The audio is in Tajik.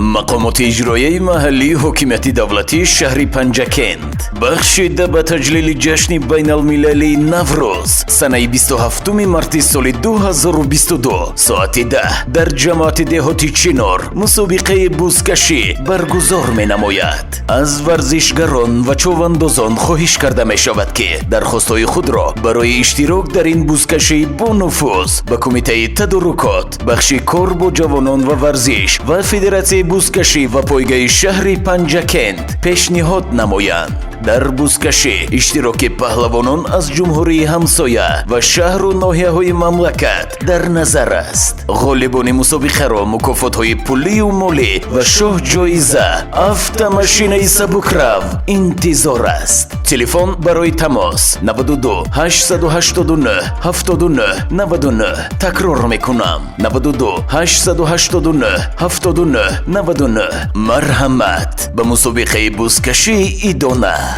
Мақомоти иҷроияи маҳаллии ҳокимияти давлатии шаҳри Панҷакент бахшида ба таҷлили ҷашни байналмилалии Наврӯз, санаи 27 марти соли 2022, соати 10 дар ҷамоати деҳоти Чинор мусобиқаи бузкашӣ баргузор менамояд. Аз варзишгарон ва човандозон хоҳиш карда мешавад, ки дархостҳои худро барои иштирок дар ин бузкашии бонуфуз ба Кумитаи тадорукот, бахши кор бо ҷавонон ва варзиш ва Федератсияи бузкашӣ ва пойгаи шаҳри Панҷакент пешниҳод намоянд. Дар бузкашӣ иштироки паҳлавонон аз ҷумҳурии ҳамсоя ва шаҳру ноҳияҳои мамлакат дар назар аст. Ғолибони мусобиқаро мукофотҳои пулию молӣ ва шоҳҷоиза, автомашинаи сабукрав, интизор аст. Телефон барои тамос: 92 889 79 99. Такрор мекунам: 92 889 79 99. Марҳамат, ба мусобиқаи бузкашии идона.